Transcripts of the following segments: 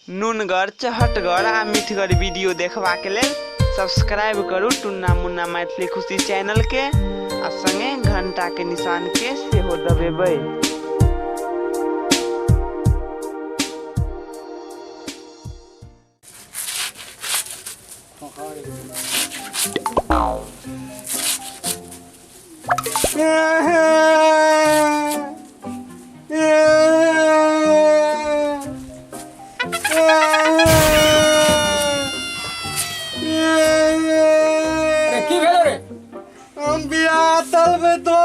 नुनगर चहटगर आ मिठगर वीडियो देखबाक लेल सब्सक्राइब करू टुन्ना मुन्ना मैथिली खुशी चैनलके आ संगे घंटाके निशानके सेहो दबेबै। अरे की भेलो रे? हम बियाह तलबे तो।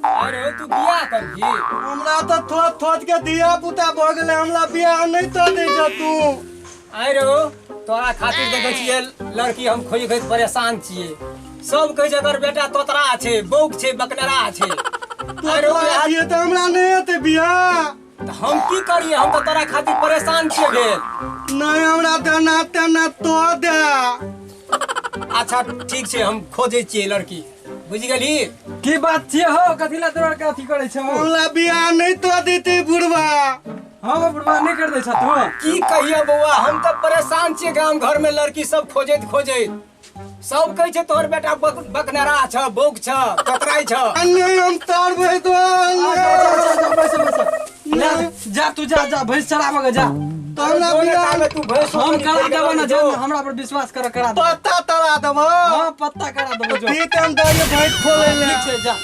अरे तू बियाह करबी? हमरा तऽ थोत थोत के धिया पुता भऽ गेलै, हमरा बियाह नहि तऽ दै छ तू। आइ रो तोरा खातिर देखै छियै लड़की हम खोजि खोजि परेशान छियै। सब कहै छै एकर बेटा तोतरा छै, बौक छै, बकनरा छै। अरे छियै तऽ हमरा नहि हेतै बियाह। तऽ हम की करियै? हम तऽ तोरा खातिर परेशान छियै भेल। नहि, हमरा देना तेना तो दे। अच्छा ठीक छै, हम खोजै छियै लड़की, बुझि गेलही? की बात छियै हो? कथी ला तोरा के अथी करै छौ? हमरा बियाह नहि तो देतै बुढ़वा। हाँ बुढ़वा नहि कर दै छ तू? की कहिए बौआ, हम तऽ परेशान छियै। गाम घर में लड़की सब खोजैत खोजैत सब कहै छै तोहर बेटा बकनरा छ, बौक छ, कतराइ छ। नहि, हम तरबै तो। अच्छा, बैस बैस, जा तू, जा जा, भैंस चराबऽ के जा। तोरा बियाह तू भैंस हम करा देबो ना, जा, हमरा पर विश्वास कर, करा देबो। पत्ता तरा देबो। हाँ, पत्ता करा देबो, जो। ठीक, हम दहिए भैंस खोलै ले। ठीक छै, जा।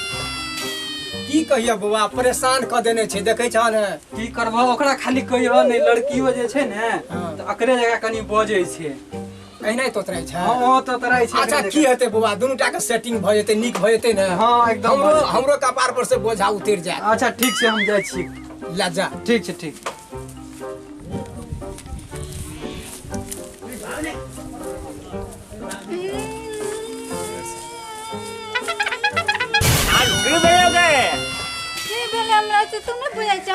की कहिए बौआ, परेशान कऽ देने छै, देखै छह ने? की करबह, ओकरा खाली कहिह नहि। लड़कियो जे छै ने तऽ अकरे जगह कनि बजै छै। एहने तोतराइ छै। हाँ, ओ तोतराइ छै। अच्छा, की हेतै बौआ, दुनू टा के सेटिंग भऽ जेतै, नीक भऽ जेतै ने? हाँ, एकदम। हमरो हमरो कपार पर से बोझा उतरि जायत। अच्छा ठीक छै, हम जाइ छी। ला जा। ठीक छै, ठीक। की भेलो गे? की भेलै हमरा से तू नहि बुझै छ?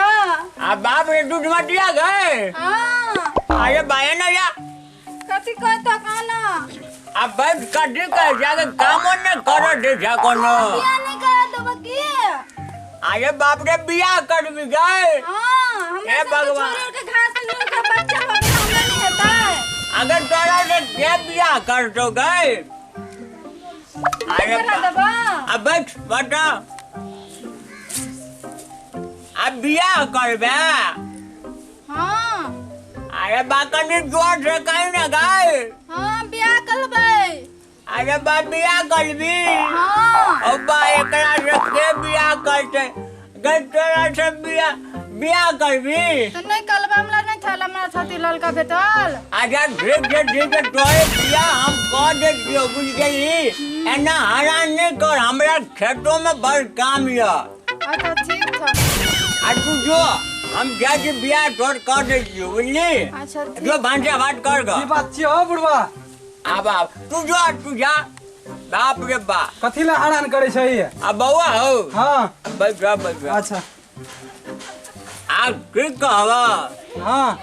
आ बाप रे, दूध मटिया गए। हाँ। अरे बाया ना जा। कथी कहता खाना? आ बैठ कथी कह जाके कामो न करो दे जा कोनो। बियाह नहि करा देबो की? अरे बाप रे, बियाह करबी गए? हाँ, हमरा हे सबके भगवान। छोड़ि के घास लूर के बच्चा भऽ गेल, हमरा नहि हेतै? अगर तोरा से के बियाह करतो गए? अरे करा देबो। आ बैठ बता, आ बियाह करबे? हाँ। अरे बा, कनी जोर से कही ना गाय। हाँ, बियाह करबै। अरे बा, बियाह करबी? हाँ। ओ बा, एकरा से के बियाह करते गए? तोरा से बियाह बियाह करबी? तऽ नहि करबै? हमरा नहि छल, हमरा छाती ललका भेटल। अच्छा ठीक छै, ठीक छै, तोरे बियाह हम कऽ दै छियौ, बुझ गेली? एना हरान नहि कर, हमरा खेतो में बड़ काम यऽ। अच्छा ठीक छ। आ तू जो, हम जाइ छी, बियाह तोर कऽ दै छियौ, बुझली? अच्छा ठीक। जो भांजा भात कर की गऽ। बात छियै हो बुढ़वा? आब आब तू जो, तू जा। बाप रे बा, कथी ला हरान करै छै? आ बौआ हौ। हाँ। बैठ जा, बैठ जा। अच्छा। आ की कहब? हाँ।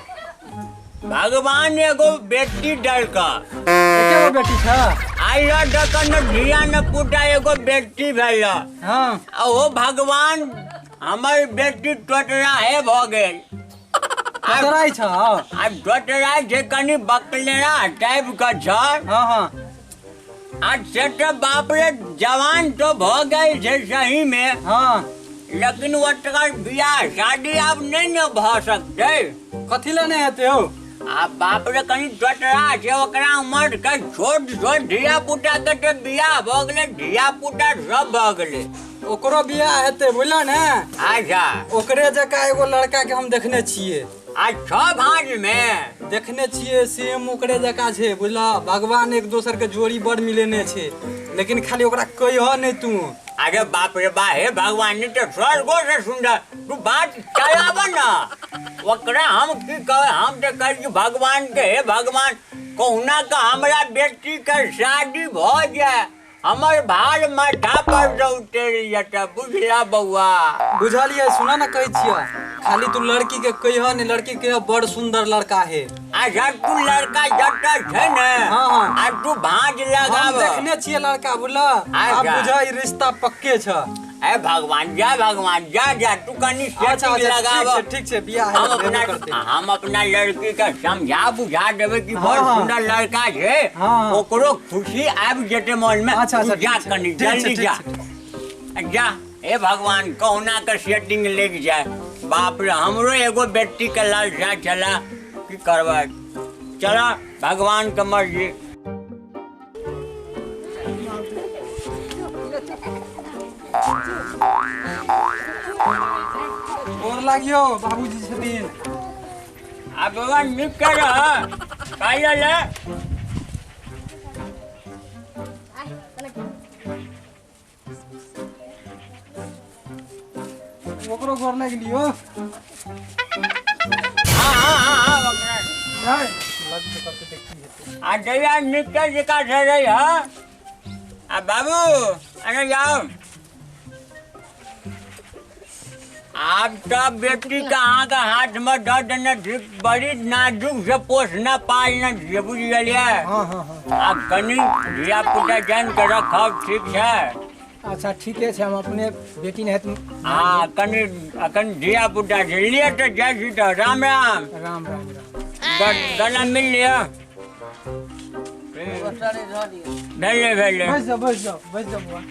भगवान एगो बेटी देलक। एके गो बेटी छ? आइ दक न धिया न पुता, एगो बेटी भेल। हाँ। आ ओ भगवान, हमर बेटी टोटरा हे भऽ गेल। तोतराइ छ? आ टोटरा छै, कनि बकलेरा टाइप के छ। हाँ हाँ। आ से तऽ बाप रे, जवान तो भऽ गेल छै सही में। हाँ। लेकिन ओकर बियाह शादी आब नहि ने भऽ सकतै। कथी ला नहि हेतै हौ? आ बाप रे, कनि टोटरा छै। ओकरा उमर के छोट छोट धिया पुता के तऽ बियाह भऽ गेलै, धिया पुता सब भऽ गेलै। ओकरो बियाह हेतै, बुझल ने? अच्छा। ओकरे जकाँ एगो लड़का के हम देखने छियै। आ छह भाँज में देखने छियै, सेम ओकरे जकाँ छै, बुझल? भगवान एक दोसर के जोड़ी बड़ मिलेने छै, लेकिन खाली ओकरा कहिह नहि तू। अरे बाप रे बा, हे भगवान, नहीं तो स्वर्गो से सुंदर। तू बात चलाब ना, ओकरा हम की कहे? हम तो कहै छी भगवान के, हे भगवान, कहुना का हमरा बेटी के शादी भऽ जाए, हमर भार माथा पर से उतरि जेतै, बुझला बौआ? बुझलियै। सुन ने, कहै छियै, खाली तू लड़की के कहिह नहि। लड़की के कहिह बड़ सुंदर लड़का है। अच्छा, तू लड़का जतऽ छै ने? हाँ, हाँ। आ तू भाँज हम लगाब। देखने छियै लड़का, बुझल? आब अच्छा। बुझ, ई रिश्ता पक्के छ। हे भगवान, जा भगवान, जा जा, तू कनी अच्छा सेटिंग अच्छा, लगाब। ठीक छै, ठीक छै, बियाह हम हेबे अपना करतै। हम अपना लड़की के समझा बुझा देबै कि बड़ हाँ, हाँ। सुंदर लड़का छै, हाँ, हाँ। ओकरो खुशी आबि जेतै मन में। अच्छा, तू अच्छा, जा ठीक छै, कनी ठीक छै, जल्दी ठीक जा छै। जा। हे भगवान, कहुना के सेटिंग लग जाए। बाप रे, हमरो एगो बेटी के लालसा छला, की करबै, चला भगवान के मर्जी। गोर लागियो, बाबूजी छथिन। आ बाबा, नीक के रह काल्हि ले। ओकरो गोर लागि लियो। हाँ हाँ हाँ हाँ ओकरा नहि लगबे करतै तऽ की हेतै? आ जहिया नीके जकाँ से रही। हाँ, आ बाबू, अरे जाओ, आब तऽ बेटी के अहाँके हाथ में दऽ देने छी, बड़ी नाजुक से पोसना पालना छियै, बुझि गेलियै? हाँ हाँ हाँ। आब कनि धिया पुता जानि कऽ रखब, ठीक छै? अच्छा, ठीके छै, हम अपने बेटी नहि हेत। हँ, कनि अखन धिया पुता छै, लिअ तऽ जाइ छी तऽ, राम राम। राम राम राम। गला मिल लिअ। भेलै भेलै। बैस जाओ, बैस जाओ, बैस जाओ बुआ।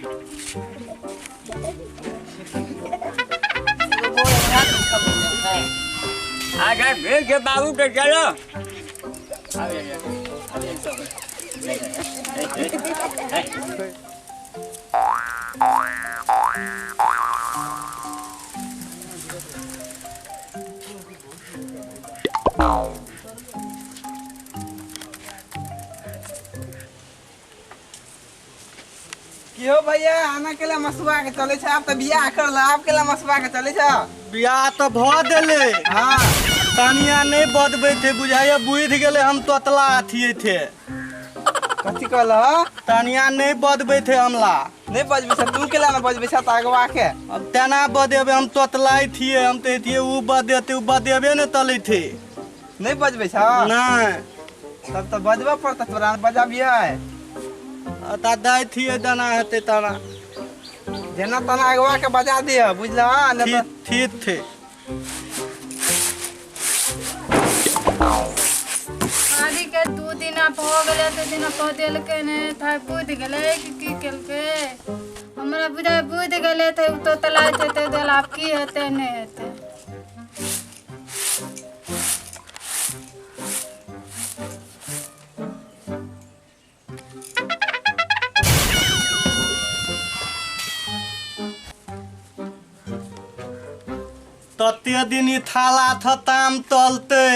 अच्छा, ठीक छै बाबू, तऽ चलो। की हो भैया, आना केला मसुआ के चले छै? आब तऽ बियाह कर ला, आब केला मसुआ के चले छै? बियाह तऽ भऽ गेलै। हाँ। तानिया नहि बदबै थे, बुझाइया बुझि गेलै हम तोतला अथिए थे। कथी कहल? तानिया नहि बदबै थे हमला। नहि बजबै छै? तू केला ने बजबै छै तऽ अगवा के? अब तेना बदेबै, हम तोतलाइ थिए, हम तऽ थिए, उ बदेतै, उ बदेबे ने तलै थे। नहि बजबै छै? नहि। तब तऽ बजबऽ पड़तै तोरा, बजाबियै। ता दै थिए, देना हेतै ताना। जेना तना अगवा के बजा दिअ, बुझलह नहि? ठीक ठीक थे। शादी के 2 दिना भऽ गेलै, 2 दिना कह देलकै ने था, बुझि गेलै कि की केलकै? हमरा बुझाइ बुझि गेलै तऽ ओ तोतलाइ छै, ताहि दुआरे आब की हेतै, नहि हेतै। तते दिन ई थाला थताम तलतै,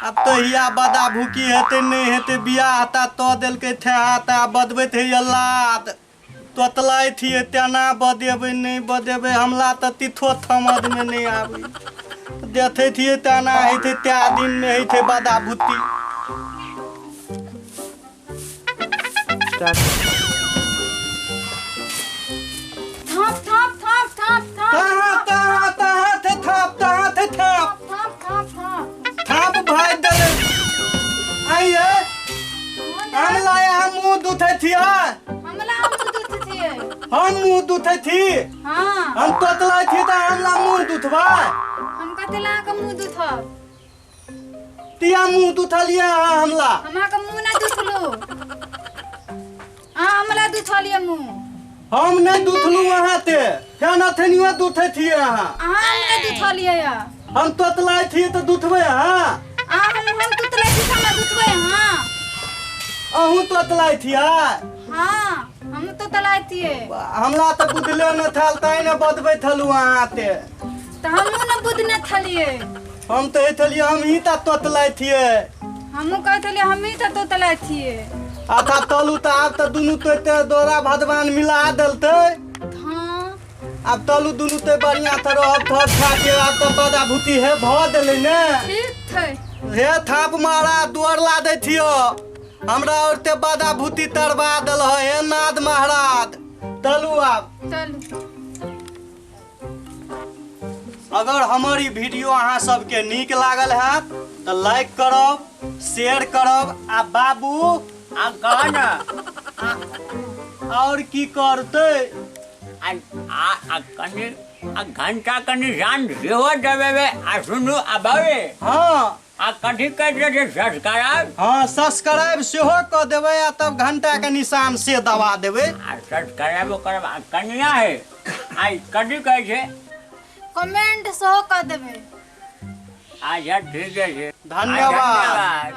आब तहिया बदा भूकी हेतै, नहि हेतै बियाह? ता तऽ देलकै ठेहा, ता बदबैत है लाद। तोतलाइ थिए, तेना बदेबै, नहि बदेबै हमला तऽ तिथो थमदमे नहि आबै। देखै थिए तेना होइ छै, तै दिनमे होइ छै बदा भूती। थाप थाप थाप थाप थाप। तहाँ तहाँ तहाँ थे थाप, तहाँ थे थाप। थाप थाप थाप। थाप भाइ देले आइए। हमला यहाँ मुँह दुथै थिए? हमला हम दूध छियै। हम मुँह दुथै थी? हाँ। हम तोतलाइ थी तऽ हमला मुँह दुथबै? हम कथी ला के मुँह दुथब? तिया मुँह दुथलियै अहाँ हमला? हम अहाँके मुँह नहि दुथलू, अहाँ हमला दुथलियै मुँह। हम नहि दुथलू अहाँ ते, फेन अथनियो दुथै थिए अहाँ। अहाँ हमरा दुथलियै या। हम तोतलाइ थी तऽ दुथबै अहाँ? अहाँ हम तुतलै छी तऽ हमरा दुथबै अहाँ? अहूँ तोतलाइ थियै? हाँ, हम तोतलाइ छियै। हमला तऽ बुझले नहि थल, तैं ने बदबै थलू अहाँ ते। तऽ हमहूँ ने बुझने छलियै। हम तऽ थलियै हमही तऽ तोतलाइ थिए। हमहूँ कहै छलियै हमही तऽ तोतलाइ छियै। अच्छा तलू तऽ, आब तऽ दुनू तो दोरा भगवान मिला देलतै। हाँ। आब तलू दुनू ते बढ़िया से रहब थब खा के, आब तऽ बदा भूती हे भऽ देलै ने। ठीक छै। हे थाप मारा दुआर ला दै छियो, हमरा और ते बादा भूती तरबा देल हे नाद महाराज। तलू आब। चलू। अगर हमर ई वीडियो अहाँ सबके नीक लागल हैत तऽ लाइक करब, शेयर करब आ बाबू। आब कह ने। और की करतै? आ आ आ कनि आ घंटा के निशान सेहो देबेबै आ सुनू आ बाबे। हँ। आ कथी कहै छै सब्सक्राइब? हँ, सब्सक्राइब सेहो कऽ देबै आ तब घंटा के निशान से दबा देबै। आ सब्सक्राइबो करब आ कनिया है आ कथी कहै छै? कमेंट सेहो कऽ देबै। अच्छा, ठीके छै। धन्यवाद। धन्यवाद।